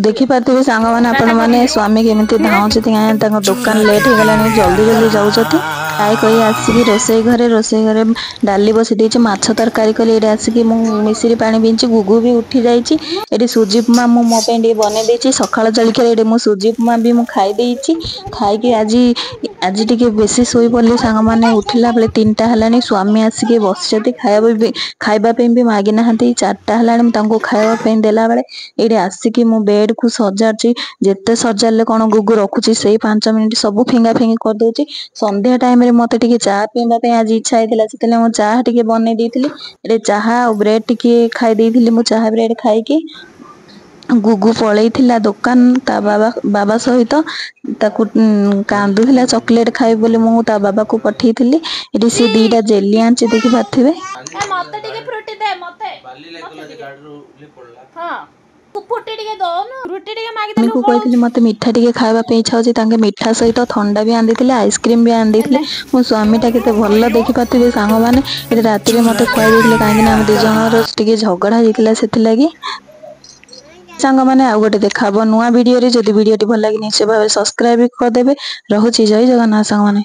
ଦେଖିପାରୁଥିବେ ସାଙ୍ଗମାନେ ଆପଣମାନେ, ସ୍ୱାମୀ କେମିତି ଧାଉଁଛନ୍ତି, କାହିଁକି ତାଙ୍କ ଦୋକାନ ଲେଟ୍ ହେଇଗଲାଣି, ଜଲ୍ଦି ଜଲ୍ଦି ଯାଉଛନ୍ତି। ଖାଇ କହି ଆସିକି ରୋଷେଇ ଘରେ ଡାଲି ବସି ଦେଇଛି, ମାଛ ତରକାରୀ କଲି। ଏଇଠି ଆସିକି ମୁଁ ମିଶିରି ପାଣି ପିଇଛି। ଗୁଗୁ ବି ଉଠି ଯାଇଛି। ଏଠି ସୁଜି ଉପମା ମୁଁ ମୋ ପାଇଁ ଟିକେ ବନେଇ ଦେଇଛି ସକାଳ ଜଳଖିଆରେ। ଏଠି ମୁଁ ସୁଜି ଉପମା ବି ମୁଁ ଖାଇ ଦେଇଛି। ଖାଇକି ଆଜି ଟିକେ ବେଶୀ ଶୋଇପଡ଼ିଲି ସାଙ୍ଗମାନେ। ଉଠିଲା ବେଳେ 3ଟା ହେଲାଣି। ସ୍ୱାମୀ ଆସିକି ବସିଛନ୍ତି, ଖାଇବା ପାଇଁ ବି ମାଗି ନାହାନ୍ତି। 4ଟା ହେଲାଣି ମୁଁ ତାଙ୍କୁ ଖାଇବା ପାଇଁ ଦେଲା ବେଳେ। ଏଇଠି ଆସିକି ମୁଁ ବେଡକୁ ସଜାଡୁଛି। ଯେତେ ସଜାଡ଼ିଲେ କଣ, ଗୁଗୁ ରଖୁଛି ସେଇ 5 ମିନିଟ, ସବୁ ଫିଙ୍ଗା ଫିଙ୍ଗି କରିଦଉଛି। ସନ୍ଧ୍ୟା ଟାଇମରେ ମତେ ଟିକେ ଚା ପିଇବା ପାଇଁ ଆଜି ଇଚ୍ଛା ହେଇଥିଲା, ସେଥିପାଇଁ ମୁଁ ଚାହା ଟିକେ ବନେଇ ଦେଇଥିଲି। ଏଠି ଚାହା ଆଉ ବ୍ରେଡ ଟିକେ ଖାଇ ଦେଇଥିଲି ମୁଁ। ଚାହା ବ୍ରେଡ ଖାଇକି ଗୁଗୁ ପଳେଇଥିଲା ଦୋକାନ ତା ବାବା ସହିତ। ତାକୁ କାନ୍ଦୁଥିଲା ଚକୋଲେଟ ଖାଇବ ବୋଲି, ମୁଁ ତା ବାବାକୁ ପଠେଇଥିଲି। ଏଠି ସେ ଦିଟା ଜେଲି ଆଣିଛି, ଦେଖିପାରୁଥିବେ। ମତେ ଟିକେ ଫ୍ରୁଟି ଦେ ମତେ। ହଁ, ଫ୍ରୁଟି ଟିକେ ଦଉନୁ, ଫ୍ରୁଟି ଟିକେ ମାଗିଦେଲୁ। ମମିକୁ କହିଥିଲି ମତେ ମିଠା ଟିକେ ଖାଇବା ପାଇଁ ଇଚ୍ଛା ହଉଛି। ତାଙ୍କେ ମିଠା ସହିତ ଥଣ୍ଡା ବି ଆଣିଦେଇଥିଲେ, ଆଇସ୍କ୍ରିମ ବି ଆଣିଦେଇଥିଲେ। ମୋ ସ୍ୱାମୀଟା କେତେ ଭଲ, ଦେଖିପାରୁଥିବେ ସାଙ୍ଗମାନେ। ଏଠି ରାତିରେ ମତେ ଖୁଆଇ ଦେଇଥିଲେ, କାହିଁକି ନା ଆମ ଦି ଜଣଙ୍କର ଟିକେ ଝଗଡା ହେଇଥିଲା, ସେଥିଲାଗି। ସାଙ୍ଗମାନେ, ଆଉ ଗୋଟେ ଦେଖା ହବ ନୂଆ ଭିଡିଓରେ। ଯଦି ଭିଡିଓଟି ଭଲ ଲାଗେ, ନିଶ୍ଚୟ ଭାବେ ସବସ୍କ୍ରାଇବ କରିଦେବେ। ରହୁଛି, ଜୟ ଜଗନ୍ନାଥ ସାଙ୍ଗମାନେ।